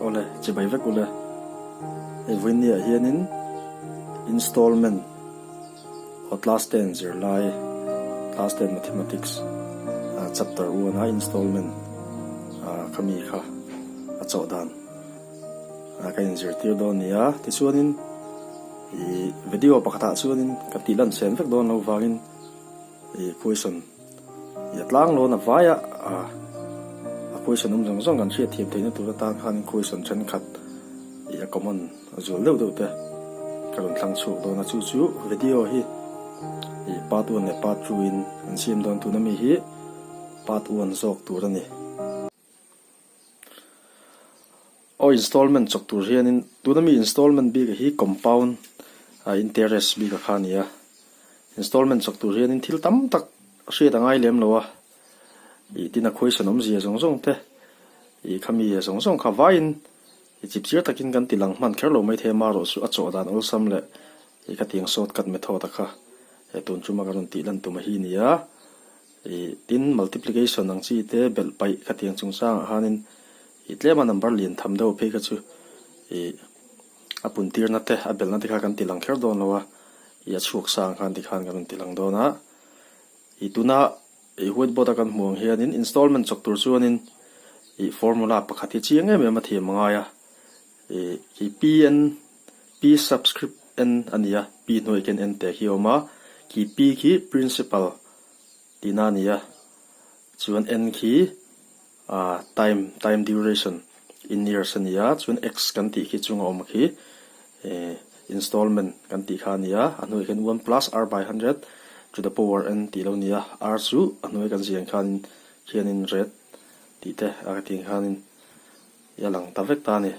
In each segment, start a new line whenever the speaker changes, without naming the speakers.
Awle, chibai vek ule. Hei vawiinniah hianin installment aw class ten zirlai class ten mathematics chapter one a installment khami kha a chawh dan ka inzirtir dawn a ni a. Tichuanin ih video pakhatah chuanin ka tih lan chhen vek dawn lo vangin ih question Ih a tlang lawn a vai a, a question awm zawng zawng kan hriat thiam theihna tur atan khan question thenkhat ih a common a zual deuh deuh te ka rawn thlang chhuak dawn a, chu chu video hi ih part one leh part two in an siam dawn tuna mi hi part one zawk tur a ni. Aw installment chawk tur hianin tuna mi installment bik hi compound interest bik a kha a ni a, installment chawk tur hianin thil tam tak hriat a ngai lem lo a, ih tin a question awmzia zawng zawng te ih khami zawng zawng kha vaiin ih chip chiar takin kan ti lang hman kher lo maithei a marawh chu a chawh dan awlsam leh ih khatiang shortcut method a kha he tun chuma ka rawn tih lan tum a hi a ni a. Ih tin multiplication ang chi te belh paih khatiang chungchangah khanin ih tlema number lian tham deuh phei kha chu ih a pun tirna te a belhna te kha kan ti lang kher dawn lo a, ih a chhuak sang khan tikhan kan rawn ti lang dawn a. Ih tuna ih whiteboard a kan hmuh ang hianin installment chawk tur chuanin ih formula pakhat hi chiang em em a thiam a ngai a, ih khi PN P subscript N a ni a, P hnuaiah khian N teh khi a awm a, khi P khi principal tihna a ni a, chuan N khi ah time time duration in years a ni a, chuan X kan tih khi chunga awm khi eh installment kan tih kha a ni a, a hnuaiah khian one plus R by hundred to the power N tih lo ni a, R chu a hnuai kan ziah ang khanin khianin red tih te a ka tih ang khanin a lang ta vek ta a ni.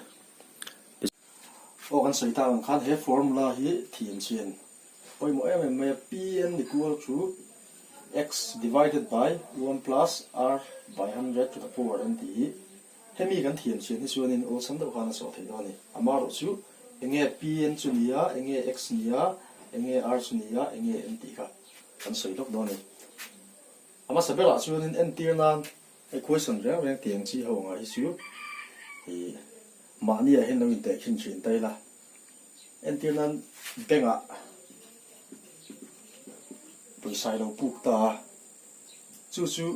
Aw kan sawi tak ang khan he formula hi thiam chian pawimawh em em mai a, Pn equal to x divided by 1 plus r by 100 to the power n tih hi hemi kan thiam chian hi chuanin awlsam deuh khan a chawh theih dawn a ni. Amaherawh chu enge Pn chu ni a, enge x ni a, enge r chu ni a, enge n tih kha kan sawi lawk dawn a ni. A hmasa berah chuanin entir nan hei question reng reng tiang chi ho angah hi chu ih Mahniah hian lo intehkhin thin ta ila, entir nan bank-ah pawisa i lo puk ta a, chu chu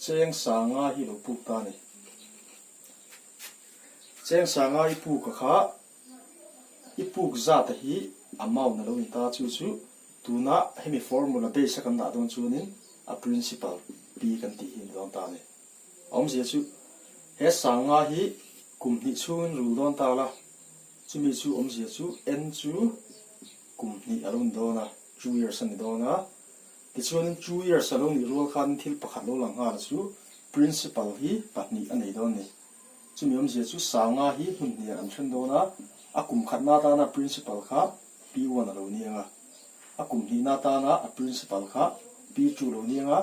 cheng sanga hi lo puk ta a ni. Cheng sanga i puk a kha i puk zat a hi amount a lo ni ta, chu chu tuna hemi formula base a kan dah dawn chuanin a principal P kan tih hi a ni dawn ta a ni. A awmzia chu he sanga hi kum hnih chhungin rul dawn ta la, chumi chu awmzia chu N chu kum hnih a lo ni dawn a, two years a ni dawn a. Tichuanin two years a lo nih rual khanin thil pakhat lo lang nghal chu principal hi pahnih a nei dawn a ni. Chumi awmzia chu sanga hi hmun hniah an then dawn a, a kum khatna atana principal kha P1 a lo ni ang a, a kum hnihna atana a principal kha P2 lo ni ang a,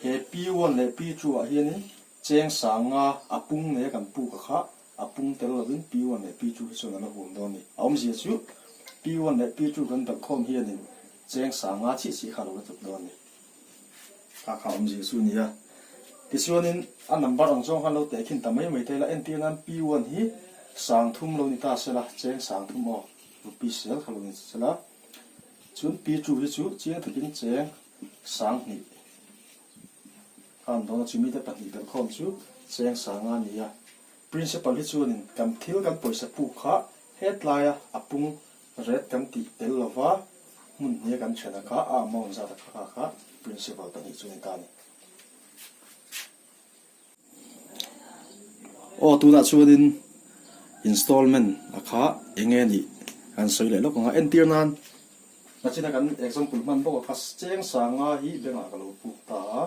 he P1 leh P2 ah hianin cheng sanga a pung nei a kan puk a kha a pung tel lovin P1 leh P2 hi chuan a la huam dawn a ni. A awmzia chu P1 leh P2 kan belh khawm hianin cheng sanga chih chih kha a lo la tluk dawn a ni. Kha kha awmzia chu a ni a. Tichuanin a number ang zawng khan lo tehkhin ta mai mai ta ila, entir nan P1 hi sang thum lo ni ta sela, cheng sang thum aw. Rupees zel kha lo ni sela, chuan P2 hi chu chiang takin cheng 2000 kha an dawn a, chumi te pahnih belhkhawm chu cheng sanga a ni a. Principal hi chuanin kan thil kan pawisa puk kha hetlaia a pung ret kan tih tel lova hmun hnia kan thena kha a amount zat a kha kha kha principal pahnih chu a ni ta a ni. Aw tunah chuanin installment a kha eng nge nih kan sawi leh lawk ang a, entir nan nachina kan example hman bawk a kha cheng sanga hi bank ah ka lo puk ta a,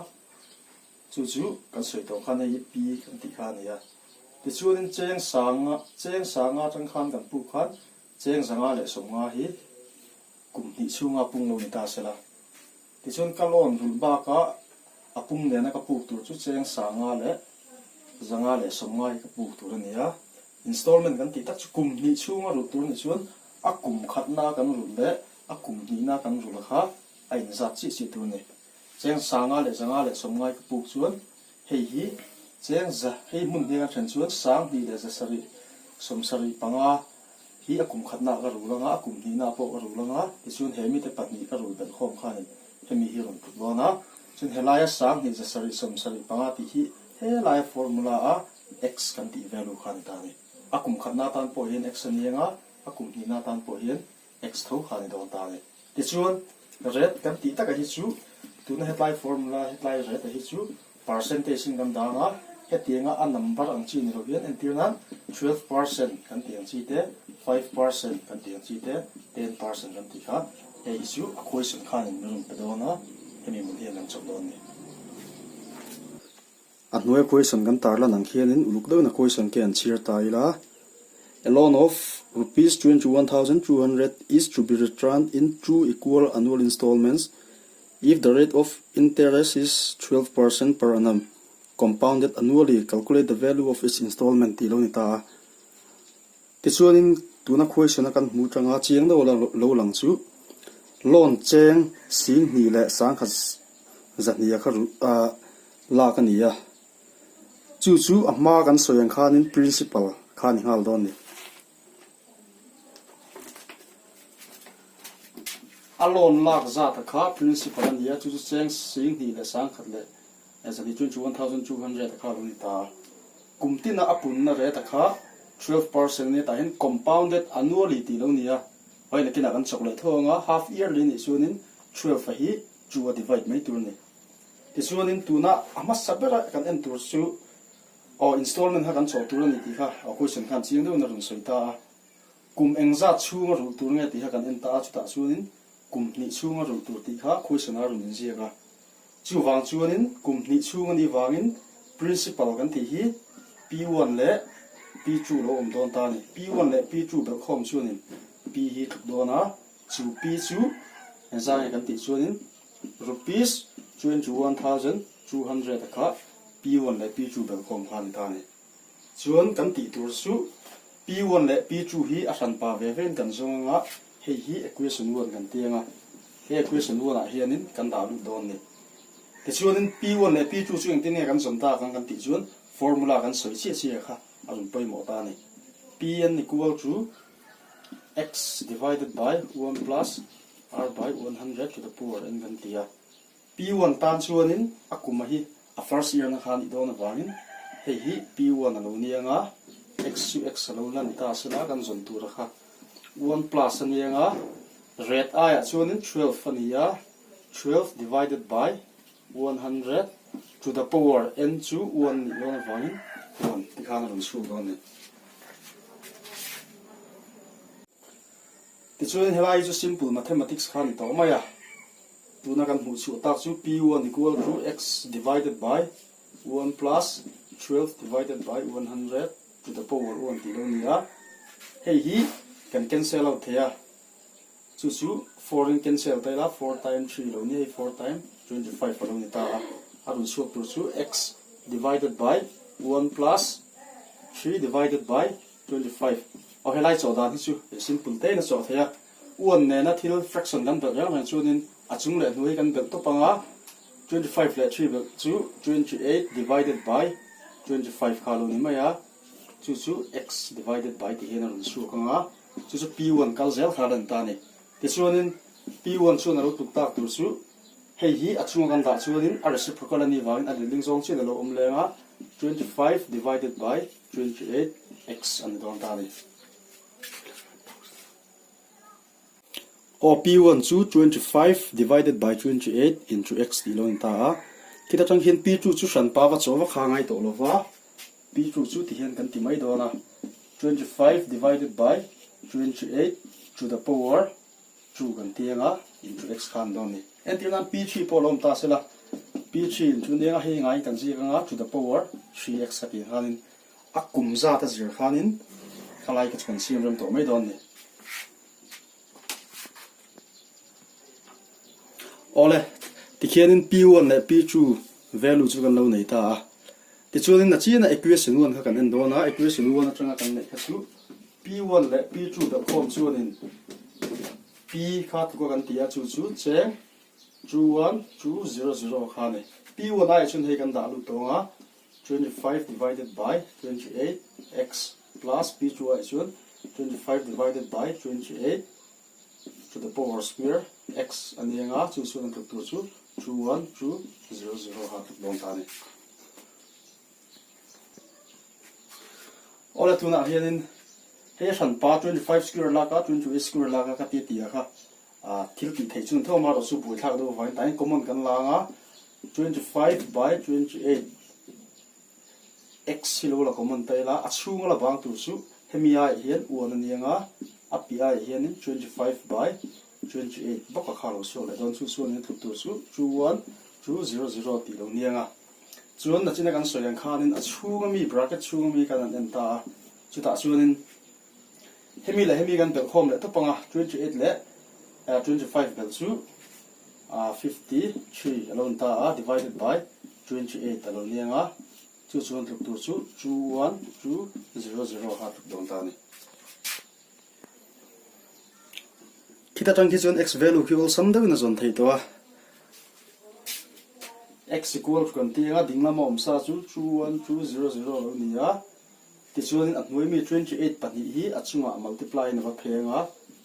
chu chu kan sawi tawh khan hei hi P kan tih kha a ni a, tichuanin cheng sanga cheng sanga atang khan kan puk khan cheng zanga leh sawmnga hi kum hnih chhunga pung lo ni ta sela. Tichuan ka loan rulh bakah a pum nena ka puk tur chu cheng sanga leh zanga leh sawmnga hi ka puk tur a ni a. Installment kan tih tak chu kum hnih chhunga rulh tur a nih chuan a kum khatna kan rulh leh a kum hnihna kan rulh kha a inzat chiah chiah tur a ni. Cheng sanga leh zanga leh sawmnga hi ka puk chuan hei hi cheng za hei hmun hniang a then chuan sang hnih leh za sarih. 75 hi a kum khatnaah ka rul anga, a kum hnihnaah pawh ka rul anga, tichuan he mite pahnih ka rul belh khawm khanin hemi hi rawn put dawn a. Chuan helaia 10,000 175 tih hi helaia formula a x kan tih value kha a ni ta a ni. A kum khatna atan pawh hian x a ni anga, a kum hnihna atan pawh hian x tho kha a ni dawn ta a ni. Tichuan, rate kan tih taka hi chu tuna hetlai formula hetlai rate a hi chu percentage in kan dang a, hetianga a number ang chi ni lo hian entir nan 12% kan tih ang chi te, 5% kan tih ang chi te, 10% kan tih kha hei hi chu a question khanin min rawn pe dawn a, hemi hmun hian kan chawp dawn a ni. A hnuaia question kan tarlan ang khianin uluk deuhin a question ke an chhiar ta ila, A loan of rupees 21,200 is to be returned in two equal annual installments if the rate of interest is 12% per annum, compounded annually, calculate the value of each installment tih lo ni ta a. Tichuanin tuna question a kan hmuh tanga chiang deuh lo lang chu loan cheng 2,000 leh 100 zahnih a kha lak a ni a, chu chu a hma kan sawi ang khanin principal kha a ni nghal dawn a ni. A loan lak zat a kha principal a ni a, chu chu cheng 2,000 leh 100 leh zahnih chuan 1,200 a kha a lo ni ta a. Kum tina a punna rate a kha 12% a ni a, tah hian compounded annually tih lo ni a, hei nakinah kan chawk leh tho ang a, half yearly nih chuanin 12 a hi chu a divide mai tur a ni. Tichuanin tuna a hmasa bera kan en tur chu aw installment kha kan chawh tur a ni tih kha aw question khan chiang deuhin a rawn sawi ta a. Kum engzat chhunga rulh tur nge tih kha kan en ta a, chutah chuanin kum hnih chhunga rulh tur tih kha question a rawn inziak a. Chuvang chuanin kum hnih chhung a nih vangin principal kan tih hi P1 leh P2 lo awm dawn ta a ni. P1 leh P2 belhkhawm chuanin P hi tluk dawn a. Chu pi chu engzah nge kan tih chuanin rupees 21,200 a kha P1 leh P2 belhkhawm kha a ni ta a ni. Chuan kan tih tur chu P1 leh P2 hi a hranpa ve vein kan zawng anga hei hi equation one kan ti anga he equation one ah hianin kan dah lut dawn a ni. Tichuanin P1 leh P2 chu engtin nge kan zawn tak ang kan tih chuan formula kan sawi chiah chiah kha a rawn pawimawh ta a ni. Pn equal to X divided by 1 plus R by 100 to the power n kan ti a. P1 tan chuanin a kum a hi a first year na kha a nih dawn avangin hei hi P1 a lo ni anga X chu X a lo la ni ta sela kan zawn tur a kha 1 plus a ni anga rate aiah chuanin 12 a ni a, 12 divided by 100 to the power n chu 1 nih dawn avangin 1 tikhan a rawn chhuak dawn a ni. Tichuan helai hi chu simple mathematics kha a ni tawh mai a, tuna kan hmuh chhuah tak chu P1 equal to x divided by 1 plus 12 divided by 100 to the power 1 tih lo a ni a, hei hi kan cancel out thei a, chu chu 4 in cancel ta ila 4 time 3 lo ni hei 4 time 25 a lo ni ta a, a rawn chhuak tur chu x divided by 1 plus 3 divided by 25. Aw helai chawh dan hi chu simple te in a chawh thei a, uan nena thil fraction kan belh reng reng chuanin a chung leh hnuai kan belh tawp ang a, 25 leh 3 belh chu 28 divided by 25 kha a lo ni mai a, chu chu x divided by ti hian a rawn chhuak ang a, chu chu p1 kal zel kha a lan ta a ni. Tichuanin p1 chuan a lo tluk tak tur chu hei hi a chunga kan dah chuanin a reciprocal a nih vangin a letling zawng chian a lo awm leng a, 25 divided by 28 x a ni dawn ta a ni. Aw p1 chu 25 divided by 28 into x tih lo a ni ta a. Khit atang hian p2 chu hranpa va chaw va kha ngai tawh lo va, p2 chu ti hian kan ti mai dawn a, 25 divided by 28 to the power 2 kan ti anga into x kha a ni dawn a ni. Entir nan p3 pawh lo awm ta sela, p3 in chu nia hei ngaiin kan ziak anga to the power 3x ka tih khanin a kum zat a zir khanin khalai ka chu kan siam rem tawh mai dawn a ni. Awle, tikhianin p1 leh p2 value chu kan lo nei ta a. Tichuanin a chiana equation 1 kha kan en dawn a, equation 1 atanga kan neih kha chu p1 leh p2 belhkhawm chuanin p kha tluka kan ti a, chu chu cheng 2 1 2 0 0 kha a ni. P1 aiah chuan hei kan dah lut tawng a, 25 divided by 28 x. plus P2 ai chuan 25 divided by 28 to the power square x a ni anga chu chuan a tluk tur chu 21200 ha tluk dawn ta a ni. Awle tunah hianin hei a hranpa 25 square laka 28 square laka ka ti tia kha thil tih theih chu ni tho amaherawhchu chu buaithlak deuh avangin tah hian common kan la anga 25 by 28 x hi lo la common ta ila a chhunga la bang tur chu hemi aiah hian uan a ni anga a piah aiah hianin 25 by 28 bawk a kha lo chhuak leh dawn chu chuanin a tluk tur chu 2 1 2 0 0 tih lo ni anga Chuan nachina kan sawi ang khanin a chhung ami, bracket chhung ami kan han en ta a, chutah chuanin hemi leh hemi kan belh khawm leh tawp ang a, 28 leh 25 belh chu 53 a lo ni ta a, divided by 28 a lo ni ang a, chu chuan tluk tur chu 2 1 2 0 0 kha a tluk dawn ta a ni. Khita tang khi chuan x value khi awlsam deuhin a zawn theih tawh a. X equal to kan ti anga ding lama awm sa chu 21200 a lo ni a. Tichuanin a hnuai mi 28 pahnih hi a chungah multiply in a va pheng a,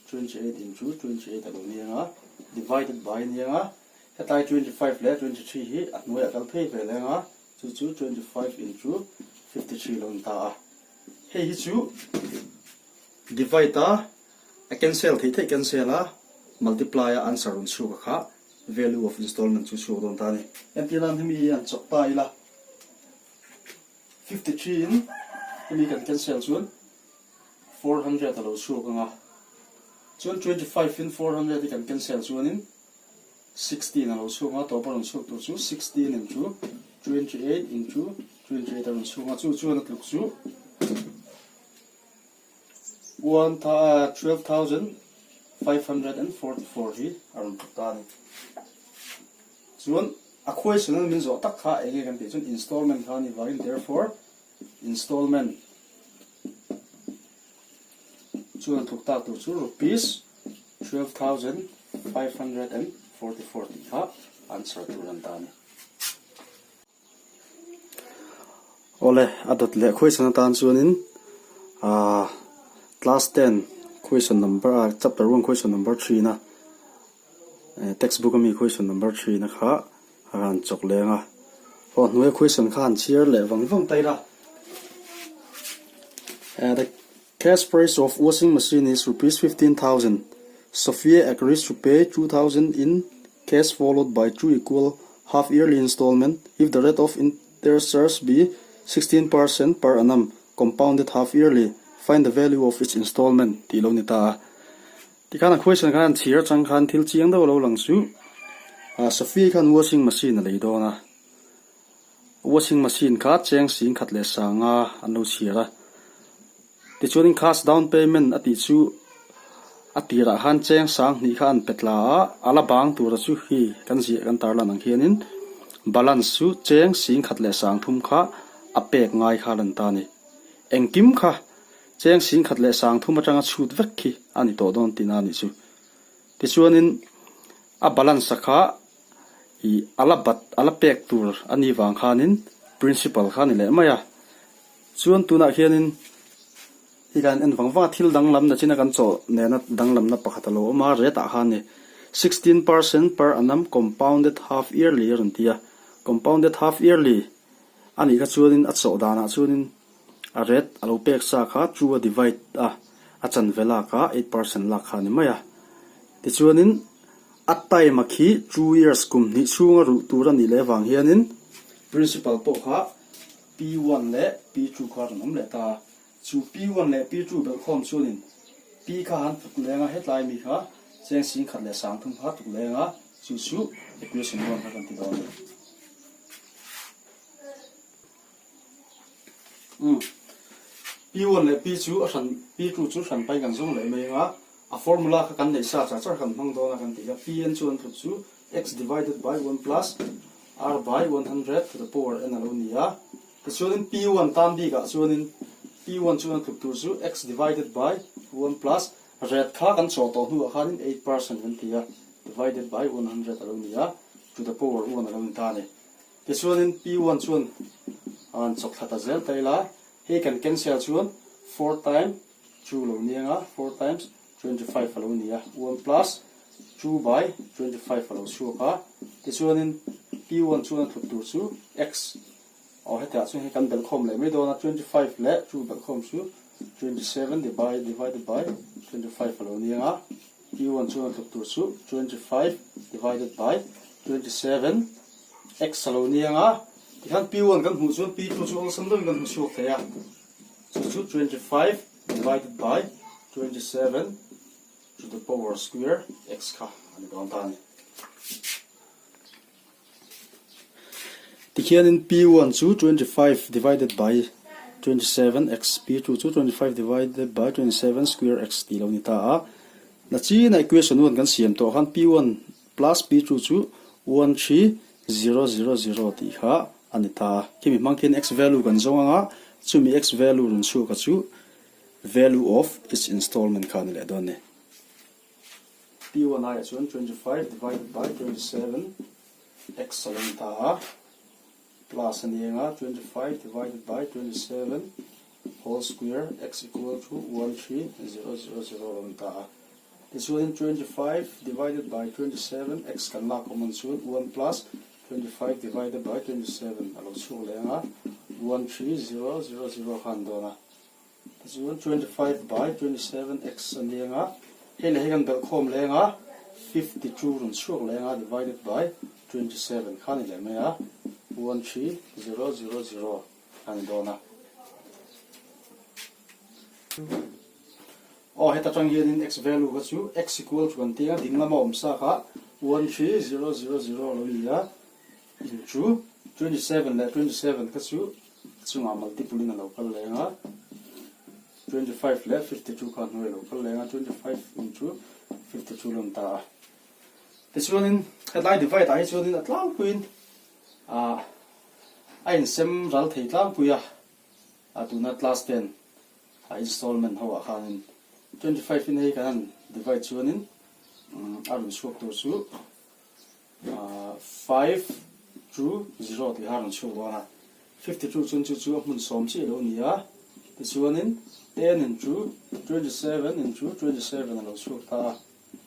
28 into 28 a lo ni anga divided by a ni anga hetlai 25 leh 23 hi a hnuaiah kal phei ve leng a, chu chu 25 into 53 a lo ni ta a. Hei hi chu divide a, a cancel theih theih cancel a, multiply a answer rawn chhuak a kha value of installment chu chhuak dawn ta a ni. Entir nan hemi hi han chawp ta ila, 53 in hemi kan cancel chuan 400 a lo chhuak ang a, chuan 25 in 400 hi kan cancel chuanin 16 a lo chhuak ang a, tawp a rawn chhuak tur chu 16 into 28 into 28 a rawn chhuak ang a, chu chuan a tluk chu 12,544 hi a rawn tluk ta a ni. Chuan a question an min zawh tak kha eng nge kan tih chuan installment kha a ni vangin therefore installment chuan a tluk tak tur chu rupees 12,544 tih kha answer tur an ta a ni. Awle, a dawt leh question atan chuanin aah class ten question number ah chapter one question number three na eh textbook ami question number three na kha a rawn chawk leng a, aw hnuaia question kha han chhiar leh vang vang ta ila eh the Cash price of washing machine is rupees 15,000. Sophia agrees to pay 2,000 in cash followed by two equal half-yearly installment if the rate of interest charge be 16% per annum compounded half-yearly. Find the value of each installment tih lo ni ta a. Tikhan a question khan an chhir atang khan thil chiang deuh a lo lang chu Sophia khan washing machine a lei dawn a. Washing machine kha cheng sing khat leh sanga an lo chhiar a. Tichuanin cash down payment a tih chu a tirah khan cheng sang hnih kha an pe tla a, a la bang tura chu hi kan ziah kan tarlan ang hianin balance chu cheng sing khat leh sang thum kha a pek ngai kha a lan ta a ni. Engkim kha cheng sing khat leh sang thum atanga chhut vek khi a ni tawh dawn tihna a nih chu. Tichuanin a balance a kha Ih, a la bat, a la pek tur a ni vang khanin principal kha a ni leh mai a. Chuan tunah hianin hi kan en vang vang a, thil danglam na china kan chawh nena danglamna pakhat a lo awm a, rate ah khan ni 16% per annum compounded half yearly a rawn ti a. Compounded half yearly a nih kha chuanin a chawh danah chuanin a rate a lo pek sa kha two a divide a, a chanve lak a 8% lak kha a ni mai a. Tichuanin A time a khi 2 years kum hnih chhunga ruh tur a nih leh avang hianin Principal pawh kha P1 leh P2 kha a rawn awm leh ta a. Chu P1 leh P2 belhkhawm chuanin P kha han tluk leng a, hetlai mi kha cheng sing khat leh sang thum kha tluk leng a, chu chu equation one kha kan ti dawn a ni. Umm. P1 leh P chu a hran, P2 chu hran pain kan zawng leh mai ang a, a formula kha kan neih sa char char kan hmang dawn a kan tih kha Pn chu an tluk chu x divided by 1 plus r by 100 to the power n a lo ni a. Tichuanin P1 tan bikah chuanin P1 chu an tluk tur chu x divided by 1 plus ret kha kan chawh tawh hnuah khanin 8% kan ti a, divided by 100 a lo ni a, to the power 1 a lo ni ta a ni. Tichuanin P1 chuan a han chawk thla ta zel ta ila, hei kan cancel chuan 4 time 2 lo ni anga 4 times 25 a lo ni a, 1 plus 2 by 25 a lo chhuak a. Tichuanin P1 chuan a tluk tur chu x aw hetiah chuan hei kan belhkhawm leh mai dawn a, 25 leh 2 belhkhawm chu 27 divide divided by 25 a lo ni anga P1 chuan a tluk tur chu 25 divided by 27 x a lo ni anga tikhan P1 kan hmuh chuan P2 chu awlsam deuhin kan hmu chhuak thei a. Chu chu 25 divided by 27 to the power square x kha a ni dawn ta a ni. Tikhianin P1 chu 25 divided by 27 x, P2 chu 25 divided by 27 square x tih lo ni ta a. Na china equation 1 kan siam tawh khan P1 plus P2 chu 1 3 0 0 0 tih kha a ni ta a. Khimi hmang khian x value kan zawng anga chumi x value rawn chhuak a chu value of each installment kha a ni leh dawn a ni. P1 aiah chuan 25 divided by 27 x a lo ni ta a, plus a ni eng a, 25 divided by 27 whole square x equal to 1 3 0 0 0 a lo ni ta a. Tichuanin 25 divided by 27 x kan lak awm ang chuan 1 plus 25 divided by 27 a lo chhuak leh ang a, 1 3 0 0 0 kha an dawn a. Tichuan 25 by 27 x a ni ang a, hei leh hei kan belh khawm leh ang a, 52 rawn chhuak leh ang a divided by 27 kha a ni leh mai a, 1 3 0 0 0 a ni dawn a. Aw heta tang hianin x value kha chu x equal to kan tia ding lama awm sa kha 13000 a lo ni a, into 27 leh 27 kha chu a chungah multiple in a lo kal leng a, 25 leh 52 kha a hnuai a lo kal leng a, 25 into 52 lo ni ta a. Tichuanin hetlai divide ah hi chuanin a tlangpuiin ah a insem ral thei tlangpui a, a tuna class ten a installment ho ah khanin 25 in hei kan han divide chuanin a rawn chhuak tur chu 5 to 0 tih kha a rawn chhuak dawn a, 52 chuan chu chu a hmun sawm chiah lo ni a, tichuanin 10 into 27 into 27 a lo chhuak ta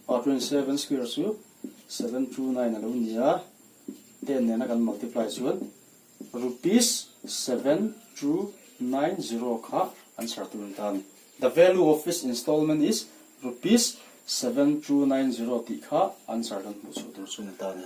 a, 27 square chu 729 a lo ni a, 10 nena kan multiply chuan Rupees 7290 kha an chhar tur a ni ta a ni. The value of each installment is rupees 7290 tih kha answer kan hmuh chhuah tur chu a ni ta a ni.